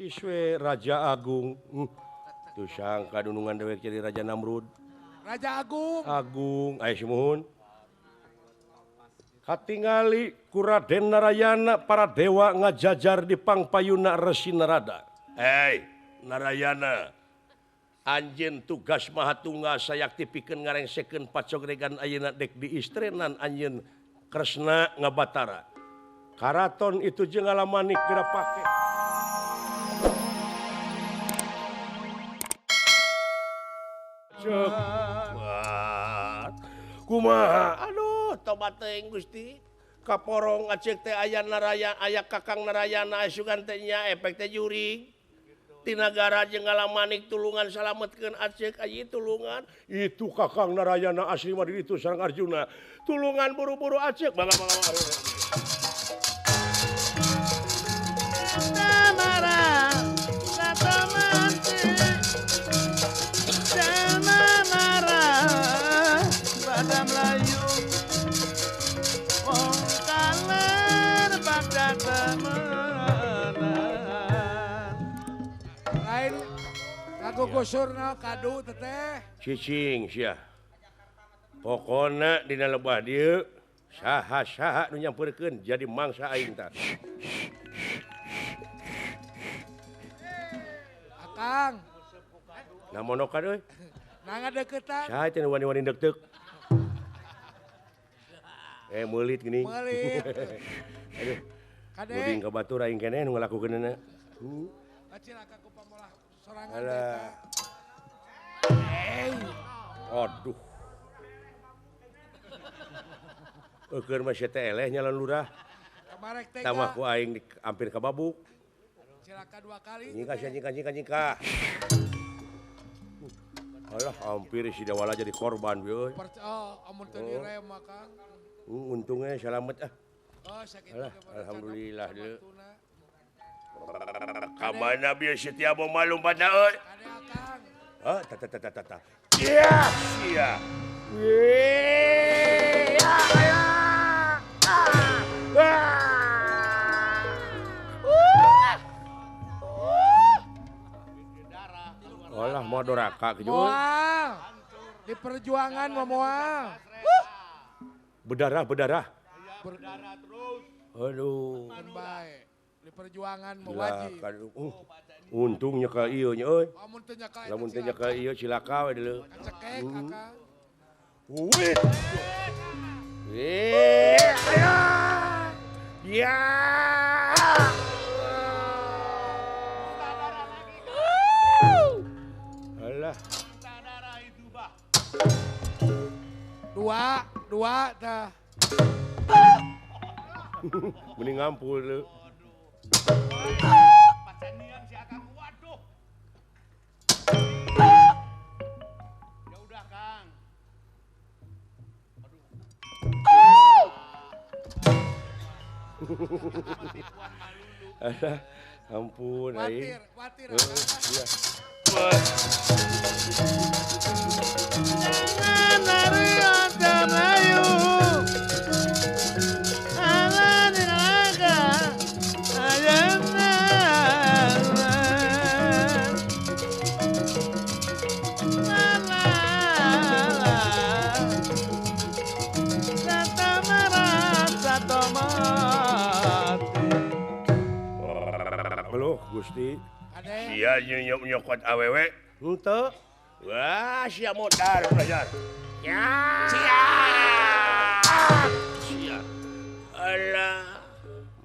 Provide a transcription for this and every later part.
Siswe Raja Agung. Tuh sangka dunungan dewek jadi Raja Namrud. Raja Agung. Agung aya sumuhun. Katingali ku Raden Narayana para dewa ngajajar di pangpayuna Resi Narada. Hei Narayana, anjeun tugas Mahatunggal sayakti pikeun ngarengsekeun pacogregan ayeuna dek diistrenan anjeun Kresna ngabatara. Karaton itu jeung ngalamanik geura pake. Cepat. Kumaha? Aduh, tobat teuing Gusti. Kaporong aceuk teh aya Narayana, aya Kakang Narayana asukan teh nya efek teh jurig. Ti nagara jeung ngalamanik tulungan salametkeun aceuk ayi tulungan. Itu Kakang Narayana asli mah di ditu sareng Arjuna. Tulungan buru-buru aceuk. Mangga mangga mangga. Gusurna kadu teteh. Cicing sia. Pokona dina lebah dieu saha-saha nu nyampeurkeun jadi mangsa aing tah. Akang. Na monokan euy. Na ngadeukeutan. Saha teh nu wani-wani deuk-deuk. Meulit geuning. Meulit. Aduh. Muding ka batur aing keneh nu ngalakukeunna. Cilaka ku pamolah sorangan eta. Aduh. Eukeun mah sia teh eleh nyalon lurah. Tamah ku aing hampir kababuk. Cilaka dua kali. Nyingkah sia nyingkah nyingkah nyingkah. Alah hampir si Dawala jadi korban euy. Oh, amun teu direm mah Kang. Untungnya selamat ah. Oh, sakitu. Alah, alhamdulillah deui. Kamana bieu setia mau lompat euy. Ah, ta ta ta ta ta. Iya, sia. Ya, ya. Alah mau doraka kieu. Moal. Di perjuangan mah moal. Berdarah, berdarah. Berdarah terus. Aduh. Baik. Di perjuangan mah wajib. Untungnya ka ieu nya euy. Lamun teu nyaka ieu cilaka we deuleu. Kacekek Akang. Wih. Ya. Alah. Dua, dua tah. Mending ngampul leu. Pacanian si Akang, waduh. Ya udah Kang. Aduh. Alah, ampun aing. Watir, watir. Iya. Jangan lari aja Melayu. Alah di neraka. Ayam. Aduh Gusti. Sia nyok nyokot awewe. Henteu. Wah, sia modar belajar. Ya. Sia. Sia. Alah.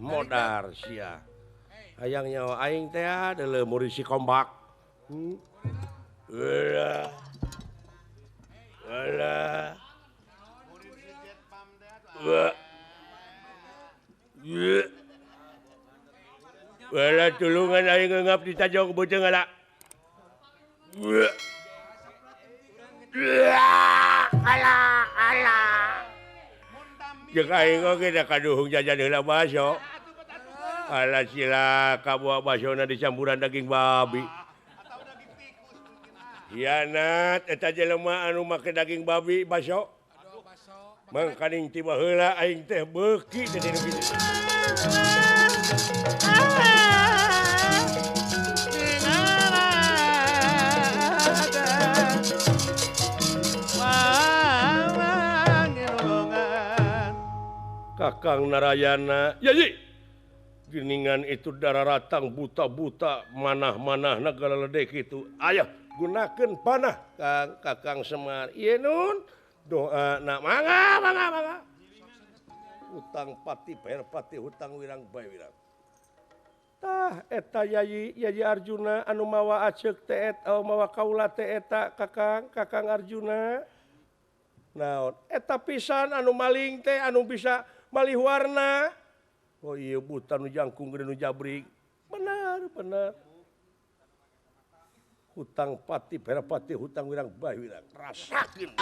Modar sia. Hayang nyawa aing teh deuleu murisi kombak. Alah. Alah. Wah. Wala tulungan aing ngeungap di tajong beuteung ala. Alah, alah. Jeung aing oge da kaduhung jajan heula baso. Alah cilaka buah basona dicampuran daging babi. Hianat eta jelema anu make daging babi baso. Mangkaning tiba heula aing teh beuki teh dinu kitu. Kakang Narayana yayi geningan itu darah ratang buta-buta manah-manah nagala ledek itu ayah gunakan panah Kang Kakang Semar ieu nun doa na mangga mangga mangga hutang pati bayar pati hutang wirang bae wirang tah eta yayi yayi Arjuna anu mawa aceuk teh eta mawa kaula teh eta Kakang Kakang Arjuna naon eta pisan anu maling teh anu bisa malih warna. Oh iya buta nu jangkung gede nu jabrik. Benar benar. Hutang pati bayar pati hutang wirang bae wirang. Rasakeun.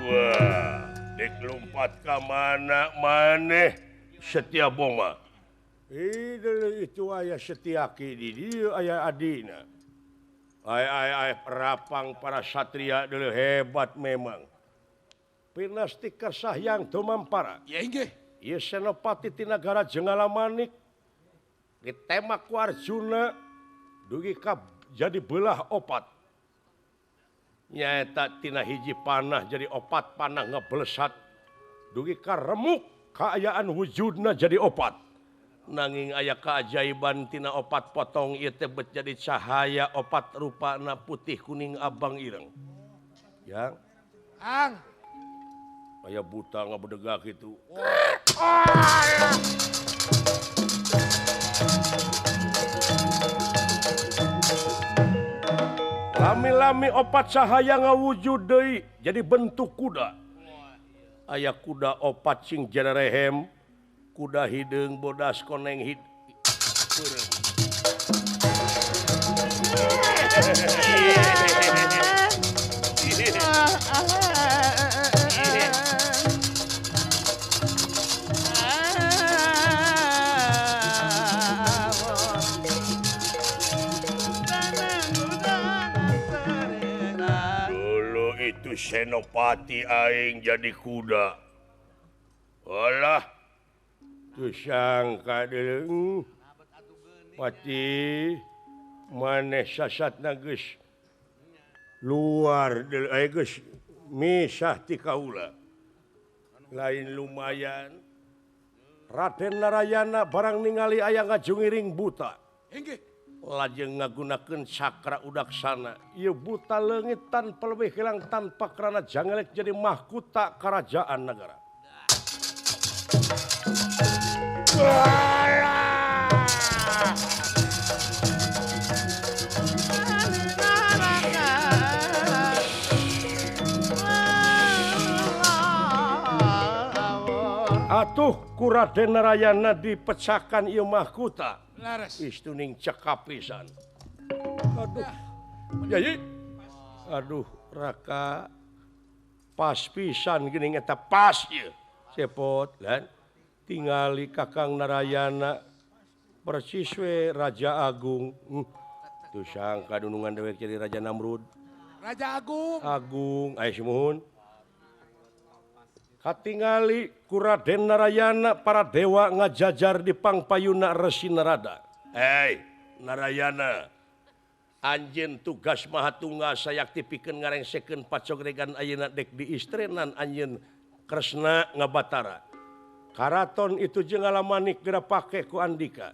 Wah, dek lompat ka mana maneh Setia Boma. Itu aya Setiaki di dieu aya adina. Ay ay ay perapang para satria dulu hebat memang. Pinasti Kersahyang Tumampara. Ya inggih. Ieu Senopati ti nagara Jenggala Manik. Ditemak ku Arjuna dugi ka jadi belah opat. Nyaeta tina hiji panah jadi opat panah ngeblesat. Dugi ka remuk kaayaan wujudna jadi opat. Nanging aya keajaiban tina opat potong ieu teh bet jadi cahaya opat rupana putih kuning abang ireng. Yang Ang aya buta ngabedegak kitu. Lami-lami opat cahaya ngawujud deui jadi bentuk kuda. Aya kuda opat sing jererehem. Kuda hideung bodas koneng hid. Dulu itu Senopati aing jadi kuda. Alah. Tusangka deuleu pati maneh sasatna geus luar deuleu aya geus misah ti kaula lain lumayan Raden Narayana barang ningali aya ngajungiring buta inggih lajeng ngagunakeun cakra udaksana ieu buta leungit tanpa leuwih hilang tanpa karana jangelek jadi mahkota kerajaan negara. Atuh ku Raden Narayana dipecahkan ieu mahkota. Istuning cekap pisan. Aduh. Yayi. Aduh, Raka. Pas pisan geuning eta pas ieu. Cepot lan tingali Kakang Narayana persis we Raja Agung. Tuh sangka dunungan dewek jadi Raja Namrud. Raja Agung. Agung aya sumuhun. Katingali ku Raden Narayana para dewa ngajajar di pangpayuna Resi Narada. Hei Narayana, anjeun tugas Mahatunggal sayakti pikeun ngarengsekeun pacogregan ayeuna dek diistrenan anjeun Kresna ngabatara. Karaton itu Jenggala Manik geura pake ku Andika.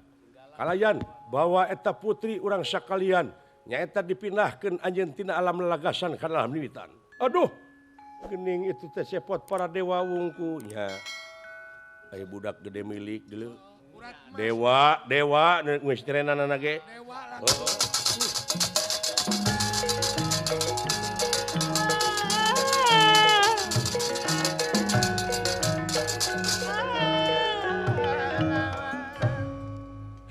Kalayan bawa eta putri urang sakalian nyaeta dipindahkeun anjeun tina alam lelagasan ka alam limitan. Aduh, geuning itu teh cepot para dewa wungkunya. Aya budak gede milik deuleu. Dewa, dewa geus tirenanana ge. Oh.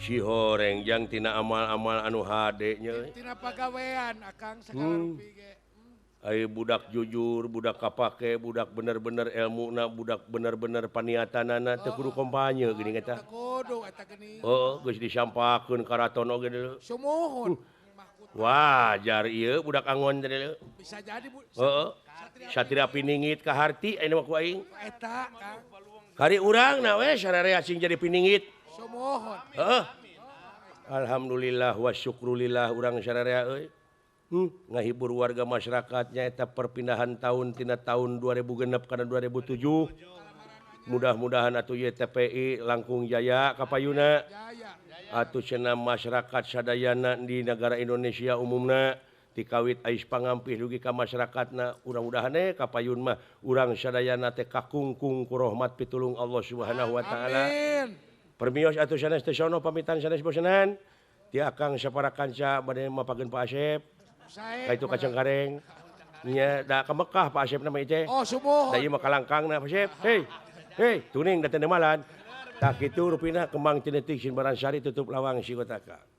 Si horeng jang tina amal-amal anu hade nya. Tina pagawean akang sagala rupi ge. Ai budak jujur, budak kapake, budak bener-bener elmuna, budak bener-bener paniatanana teu kudu kampanye geuning eta. Teu kudu eta geuning. Heeh, geus disampakeun karaton oge deuleu. Sumuhun. Wajar ieu budak angon teh deuleu. Bisa jadi bu. Heeh. Satria piningit ka harti ayeuna mah ku aing. Eta Kang. Kari urang na we sararea sing jadi piningit. Sumuhun. Heeh. Alhamdulillah wa syukrulillah urang sararea euy. Ngahibur warga masyarakatnya eta perpindahan tahun tina tahun 2006 kana 2007. Mudah-mudahan atuh ieu TPI langkung jaya kapayuna. Atuh cenah masyarakat sadayana di negara Indonesia umumna tikawit ais pangampih dugi ka masyarakatna urang-udahan kapayun mah urang sadayana teh kakungkung ku rahmat pitulung Allah Subhanahu wa taala. Amin. Permios atuh sanes teh sono pamitan sanes bosenan. Ti akang sapara kanca bade mapageun Pak Asep. Ka itu kacang kareng. Nya da ka Mekah Pak Asep na mah ieu. Oh, subuh. Da ieu mah kalangkangna Pak Asep. Hei. Hei, tuning da teu malan. Tah kitu rupina kembang cinetik Sinbaransari tutup lawang si kotaka.